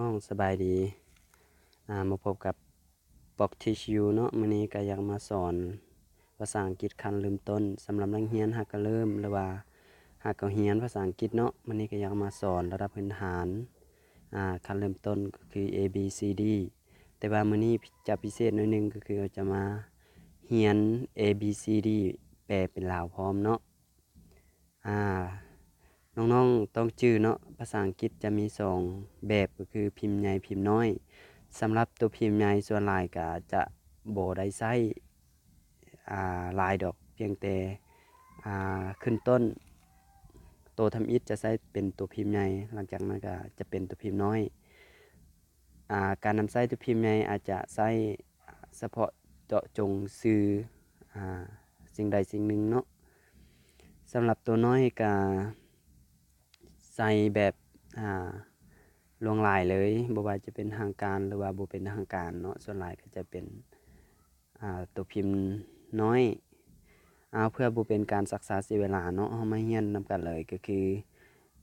ນ້ອງສະບາຍດີ ອາ ມາພົບກັບ Block Teach You ເນາະ. ມື້ນີ້ກະຢາກມາສອນພາສາອັງກິດຂັ້ນເລີ່ມຕົ້ນ ສຳລັບນັກຮຽນຫາກະເລີ່ມ ຫຼືວ່າຫາກະຮຽນພາສາອັງກິດເນາະ. ມື້ນີ້ກະຢາກມາສອນລະດັບພື້ນຖານ ອາ ຂັ້ນເລີ່ມຕົ້ນ ກໍຄື A B C D. ແຕ່ວ່າມື້ນີ້ຈະພິເສດໜ້ອຍໜຶ່ງ ກໍຄືເຮົາຈະມາຮຽນ A B C D ແປເປັນລາວພ້ອມເນາະ. ອາ ນ້ອງໆຕ້ອງຈື່ເນາະ ພາສາອັງກິດຈະມີສອງແບບ ກໍຄືພິມໃຫຍ່ ພິມນ້ອຍ. ສຳລັບໂຕພິມໃຫຍ່ສ່ວນຫຼາຍກະຈະບໍ່ໄດ້ໃຊ້ ອາ ຫຼາຍດອກ ພຽງແຕ່ ອາ ຂຶ້ນຕົ້ນ ໂຕທຳອິດຈະໃຊ້ເປັນໂຕພິມໃຫຍ່ ຫຼັງຈາກນັ້ນກະຈະເປັນໂຕພິມນ້ອຍ. ອາ ການນຳໃຊ້ໂຕພິມໃຫຍ່ອາດຈະໃຊ້ສະເພາະເຈາະຈົງຊື່ ອາ ສິ່ງໃດສິ່ງໜຶ່ງເນາະ. ສຳລັບໂຕນ້ອຍກະໃຊ້ແບບ ອາ ຫຼວງຫຼາຍເລີຍ ບໍ່ວ່າຈະເປັນທາງການ ຫຼືວ່າບໍ່ເປັນທາງການເນາະ. ສ່ວນຫຼາຍກະຈະເປັນ ອາ ໂຕພິມນ້ອຍ. ເອົາ ເພື່ອບໍ່ເປັນການຊັກຊ້າເສຍເວລາເນາະ ເຮົາມາຮຽນນຳກັນເລີຍ ກໍຄື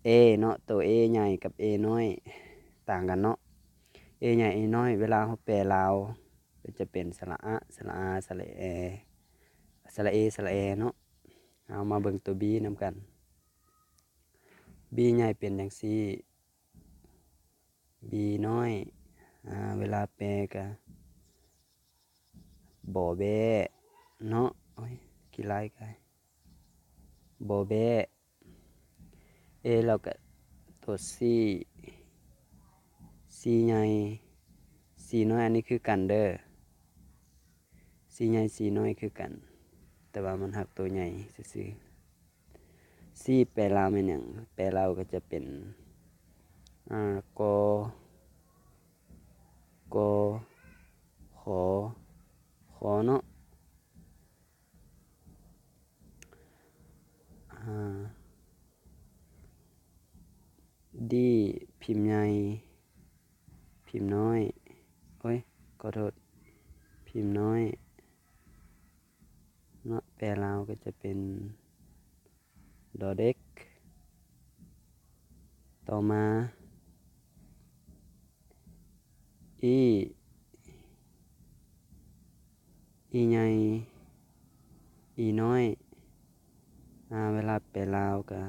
A ເນາະ. ໂຕ A ໃຫຍ່ກັບ A ນ້ອຍຕ່າງກັນເນາະ. A ໃຫຍ່ A ນ້ອຍ ເວລາເຮົາແປລາວ ກໍຈະເປັນສະຫຼະອະ ສະຫຼະອາ ສະຫຼະແອ ສະຫຼະເອ ສະຫຼະແອເນາະ. ເຮົາມາເບິ່ງໂຕ B ນຳກັນ. B ໃຫຍ່ເປັນຈັ່ງຊີ້ B ນ້ອຍ ອາ ເວລາແປກະ ບໍ່ແບ້ເນາະ. ໂອ້ຍ ຂີ້ໄລ່ກາຍ ບໍ່ແບ້. A ແລ້ວກະໂຕ C C ໃຫຍ່ C ນ້ອຍ ອັນນີ້ຄືກັນເດີ. C ໃຫຍ່ C ນ້ອຍຄືກັນ ແຕ່ວ່າມັນຫາກໂຕໃຫຍ່ຊື່ໆ. C ແປລາວແມ່ນຫຍັງ? ແປລາວກໍຈະເປັນ ອາ ກໍ ກໍ ຂໍ ຂໍເນາະ. ອາ D ພິມໃຫຍ່ ພິມນ້ອຍ ໂອ້ຍ ຂໍໂທດ ພິມນ້ອຍເນາະ. ແປລາວກໍຈະເປັນ ດອເດັກ. ຕໍ່ມາ E E ໃຫຍ່ E ນ້ອຍ ອາ ເວລາແປລາວກະ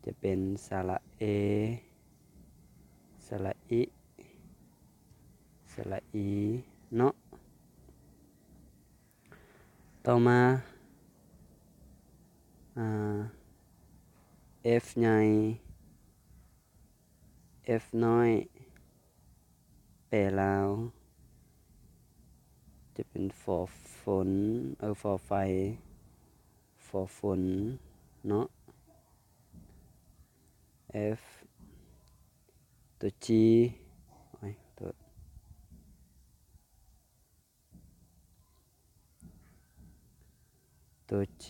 ຈະເປັນ ສະຫຼະເອ ສະຫຼະອິ ສະຫຼະອີເນາະ. ຕໍ່ມາ ອາ F ໃຫຍ່ F ນ້ອຍ ແປລາວຈະເປັນ ຟໍຝົນ ເອີ ຟໍໄຟ ຟໍຝົນເນາະ. F ໂຕ G ໂອ້ຍ ໂທດ ໂຕ G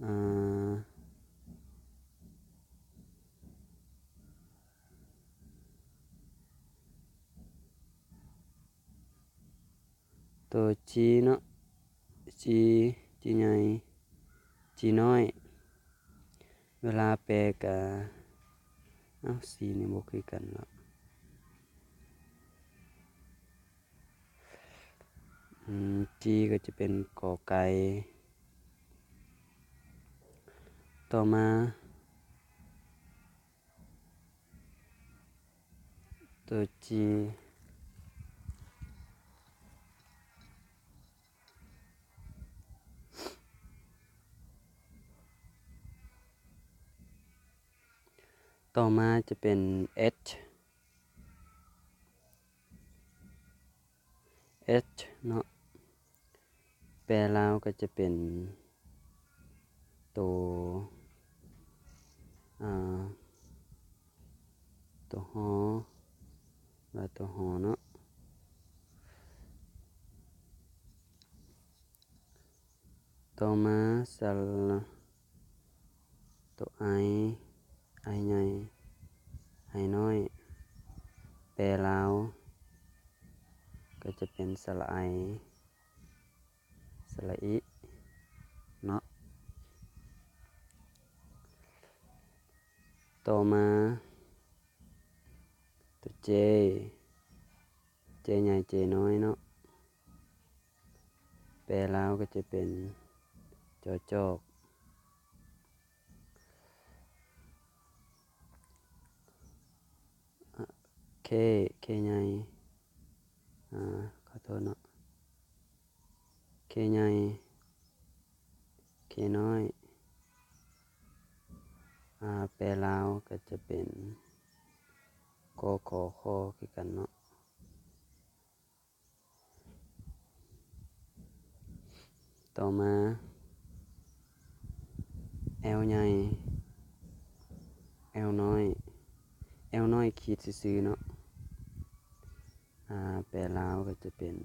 ອາ ໂຕ G ເນາະ G G ໃຫຍ່ G ນ້ອຍ. ເວລາແປກະ ເອົ້າ C ນີ້ບໍ່ຄືກັນເນາະ. ອືມ G ກໍຈະເປັນ ກໍໄກ່. ຕໍ່ມາ ໂຕ G ຕໍ່ມາຈະເປັນ H H ເນາະ ແປລາວກໍຈະເປັນ ໂຕ ອາ ໂຕ ຮ ແລະ ໂຕ ຮ ເນາະ. ຕໍ່ມາ ສະ ໂຕ I I ໃຫຍ່ I ນ້ອຍ ແປລາວກໍຈະເປັນ ສະຫຼະໄອ ສະຫຼະອິ ເນາະ. ຕໍ່ມາ ຕົວ J, J ໃຫຍ່ J ນ້ອຍເນາະ, ແປລາວກໍຈະເປັນ ຈ ຈອກ. K, K ໃຫຍ່ ອາ ຂໍໂທດເນາະ, K ໃຫຍ່ K ນ້ອຍ ອາ ແປລາວກໍຈະເປັນ ກ ຂ ຄ ຄືກັນເນາະ. ຕໍ່ມາ L ໃຫຍ່ L ນ້ອຍ, L ນ້ອຍຂີດຊື່ໆເນາະ, ອາ ແປລາວກໍຈະເປັນ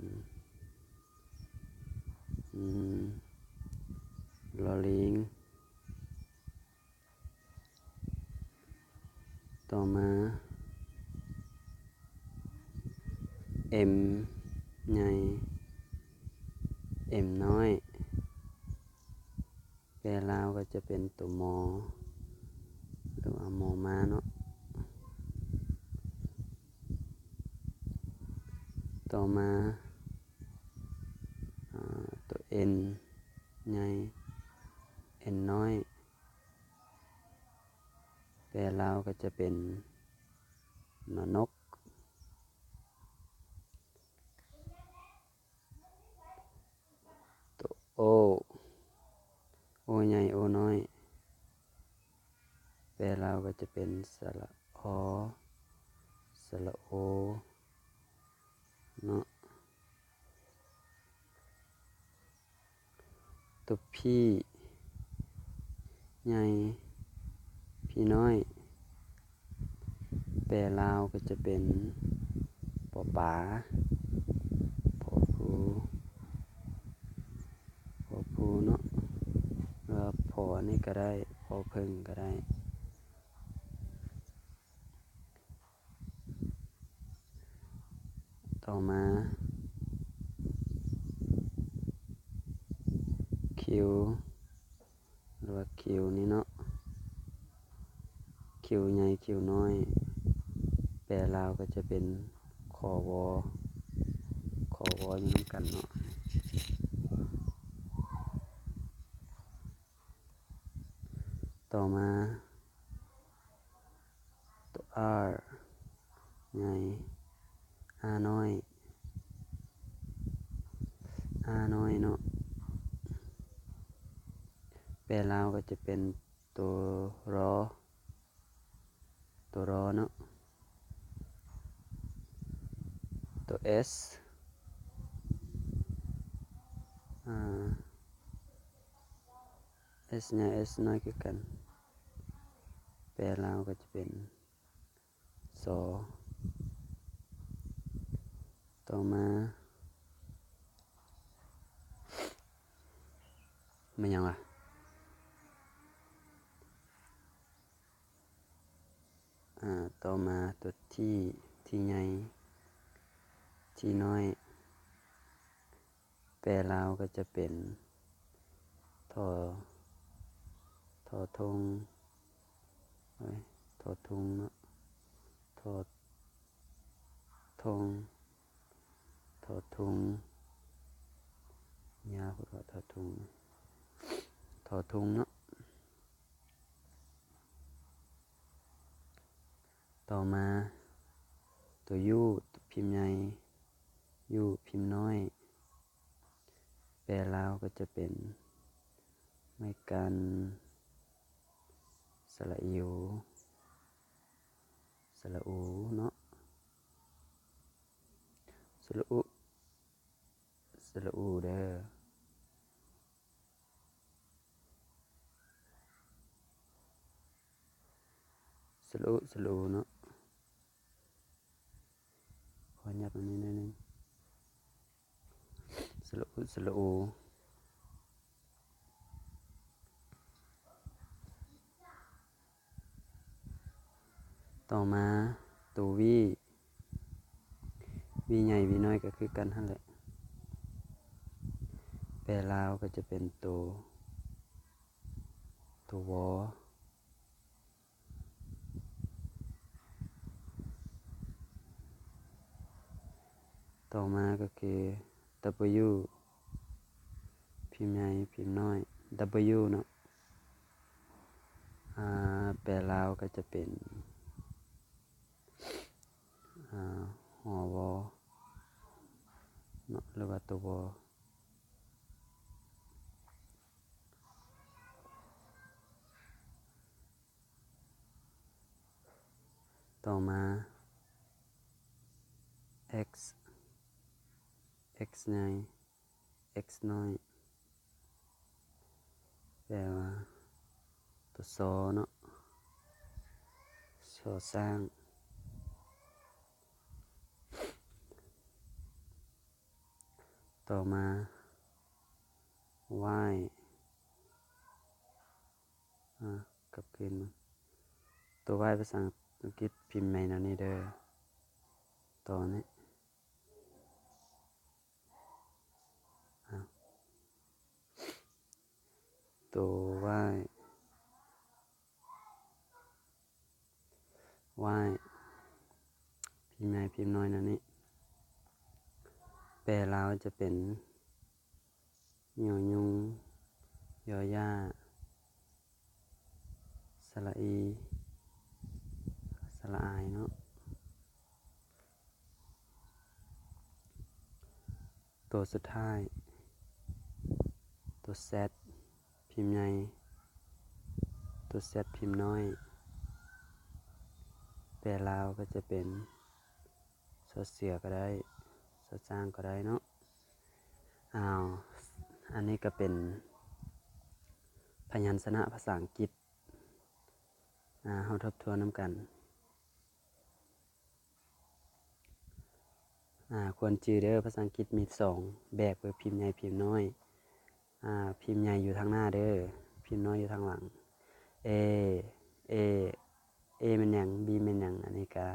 ອືມ ລໍລີງ. ຕໍ່ມາ M ໃຫຍ່ M ນ້ອຍ ແປລາວກໍຈະເປັນຕົວ ມ ຫຼືວ່າ ມໍມ້າເນາະ. ຕໍ່ມາ ອາ ຕົວ N ໃຫຍ່ N ນ້ອຍ ແປລາວກໍຈະເປັນ ນ ນົກ. ຕົວ O, O ໃຫຍ່ O ນ້ອຍ ແປລາວກໍຈະເປັນ ສະຫຼະ ອໍ ສະຫຼະ ໂອ ເນາະ. ຕົວ P ໃຫຍ່ P ນ້ອຍ ແປລາວກໍຈະເປັນ ປໍ ປ ຜ ຜ ຜ ຜ ເນາະ ຫຼືວ່າ ຜ ນີ້ກໍໄດ້ ຜ ເຜິ້ງກໍໄດ້. ຕໍ່ມາ Q ຫຼືວ່າ Q ນີ້ເນາະ, Q ໃຫຍ່ Q ນ້ອຍ ແປລາວກໍຈະເປັນ ຂ ວ ຂ ວ ຢູ່ນຳກັນເນາະ. ຕໍ່ມາ ຕົວ R ໃຫຍ່ R ນ້ອຍ R ນ້ອຍເນາະ ແປລາວກໍຈະເປັນ ຕົວ ຣ ຕົວ ຣ ເນາະ. ຕົວ S ອາ S ໃຫຍ່ S ນ້ອຍຄືກັນ ແປລາວກໍຈະເປັນ ສ. ຕໍ່ມາ ແມ່ນຫຍັງວະ? ອາ ຕໍ່ມາຕົວ T, T ໃຫຍ່ T ນ້ອຍ ແປລາວກໍຈະເປັນ ຖ ຖ ທົງ ເອີຍ ຖ ທຸງເນາະ ຖ ທົງ ຖ ທຸງ ຍາວໂພດວ່າ ຖ ທຸງ ຖ ທຸງເນາະ. ຕໍ່ມາ ຕົວ U ພິມໃຫຍ່ U ພິມນ້ອຍ ແປລາວກໍຈະເປັນ ໄມ້ກັນ ສະຫຼະ ອີ ອູ ສະຫຼະ ອູ ເນາະ ສະຫຼະ ອຸ ສະຫຼະ ອູ ເດີ. ສະຫຼະອຸ ສະຫຼະອູເນາະ ຂໍຫຍັບອັນນີ້ໜ້ອຍໜຶ່ງ ສະຫຼະອຸ ສະຫຼະອູ. ຕໍ່ມາ ໂຕ ວີ ວີໃຫຍ່ ວີນ້ອຍກໍຄືກັນຫັ້ນແຫຼະ ແປລາວກໍຈະເປັນໂຕ ໂຕ ວ ວ ຕໍ່ມາກໍຄື W ພິມໃຫຍ່ພິມນ້ອຍ W ເນາະ ອາ ແປລາວກໍຈະເປັນ ອາ ຫໍວໍ ເນາະ ຫຼືວ່າຕົວ ວໍ. ຕໍ່ມາ X X ໃຫຍ່ X ນ້ອຍ ແປວ່າຕົວ ຊ ເນາະ ຊ ຊ້າງ. ຕໍ່ມາ Y ອາ ກັບຄືນມາ ຕົວ Y ພາສາອັງກິດພິມໃນແນວນີ້ເດີ ຕໍ່ນີ້ ອາ ຕົວ Y Y ພິມໃຫຍ່ພິມນ້ອຍແນວນີ້ ແປລາວຈະເປັນ ຍໍຍຸງ ຢໍຢາ ສະຫຼະອີ ສະຫຼະອາຍເນາະ. ຕົວສຸດທ້າຍ ຕົວ Z ພິມໃຫຍ່ ຕົວ Z ພິມນ້ອຍ ແປລາວກໍຈະເປັນ ຊ ເສືອກໍໄດ້ ຊ ຊ້າງກໍໄດ້ເນາະ. ອ້າວ ອັນນີ້ກໍເປັນພະຍັນຊະນະພາສາອັງກິດ ອາ ເຮົາທົບທວນນຳກັນ. ອາ ຄວນຈື່ເດີ ພາສາອັງກິດມີສອງແບບ ຄືພິມໃຫຍ່ພິມນ້ອຍ. ອາ ພິມໃຫຍ່ຢູ່ທາງໜ້າເດີ ພິມນ້ອຍຢູ່ທາງຫຼັງ. A A A ແມ່ນຫຍັງ B ແມ່ນຫຍັງ. ອັນນີ້ກະ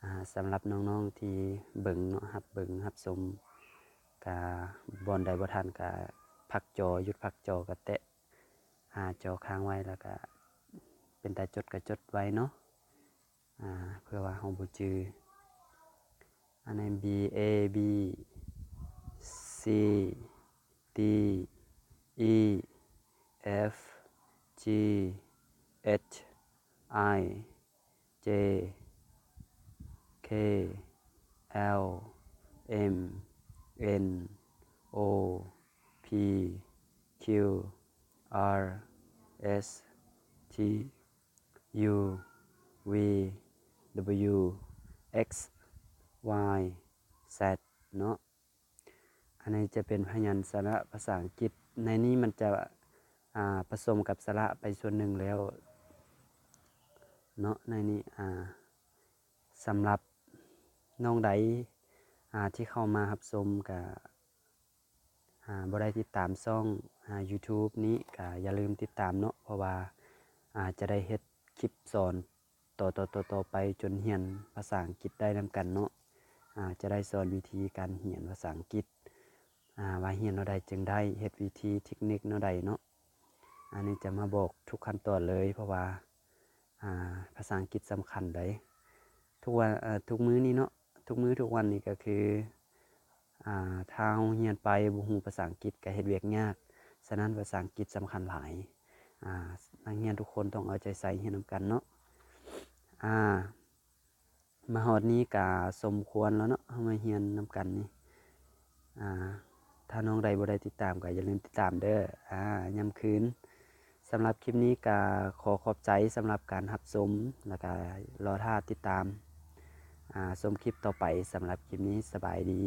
ອາ ສຳລັບນ້ອງໆທີ່ເບິ່ງເນາະ ຮັບເບິ່ງຮັບຊົມ ກະບ່ອນໃດບໍ່ທັນກະພັກຈໍ ຢຸດພັກຈໍ ກະແຕະ ອາ ຈໍຄ້າງໄວ້ ແລ້ວກະເປັນຕາຈົດກະຈົດໄວ້ເນາະ. ອາ ເພື່ອວ່າເຮົາບໍ່ຈື່. ອັນນີ້ B A B C D E F G H I J K L M N O P Q R S T U V W X Y Z ເນາະ. ອັນນີ້ຈະເປັນພະຍັນຊະນະພາສາອັງກິດ. ໃນນີ້ມັນຈະ ອາ ປະສົມກັບສະຫຼະໄປສ່ວນໜຶ່ງແລ້ວເນາະ. ໃນນີ້ ອາ ສຳລັບນ້ອງໃດ ອາ ທີ່ເຂົ້າມາຮັບຊົມກະ ອາ ບໍ່ໄດ້ຕິດຕາມຊ່ອງ ອາ YouTube ນີ້ກະຢ່າລືມຕິດຕາມເນາະ ເພາະວ່າ ອາ ຈະໄດ້ເຮັດຄລິບສອນຕໍ່ໆໆໆໄປຈົນຮຽນພາສາອັງກິດໄດ້ນຳກັນເນາະ. ອາ ຈະໄດ້ສອນວິທີການຮຽນພາສາອັງກິດ ອາ ວ່າຮຽນແນວໃດຈຶ່ງໄດ້ ເຮັດວິທີເທັກນິກແນວໃດເນາະ. ອັນນີ້ຈະມາບອກທຸກຂັ້ນຕອນເລີຍ ເພາະວ່າ ອາ ພາສາອັງກິດສຳຄັນໃດ໋ ທຸກວັນ ເອີ ທຸກມື້ນີ້ເນາະ ທຸກມື້ທຸກວັນນີ້ກໍຄື ອາ ຖ້າເຮົາຮຽນໄປບໍ່ຮູ້ພາສາອັງກິດກໍເຮັດວຽກຍາກ. ສະນັ້ນພາສາອັງກິດສຳຄັນຫຼາຍ. ອາ ນັກຮຽນທຸກຄົນຕ້ອງເອົາໃຈໃສ່ຮຽນນຳກັນເນາະ. ອາ ມາຮອດນີ້ກະສົມຄວນແລ້ວເນາະ ເຮົາມາຮຽນນຳກັນນີ້. ອາ ຖ້ານ້ອງໃດບໍ່ໄດ້ຕິດຕາມກໍຢ່າລືມຕິດຕາມເດີ ອາ ຍາມຄືນ. ສຳລັບຄລິບນີ້ກະຂໍຂອບໃຈສຳລັບການຮັບຊົມ ແລ້ວກະລໍຖ້າຕິດຕາມ ອາ ຊົມຄລິບຕໍ່ໄປ. ສຳລັບຄລິບນີ້ສະບາຍດີ.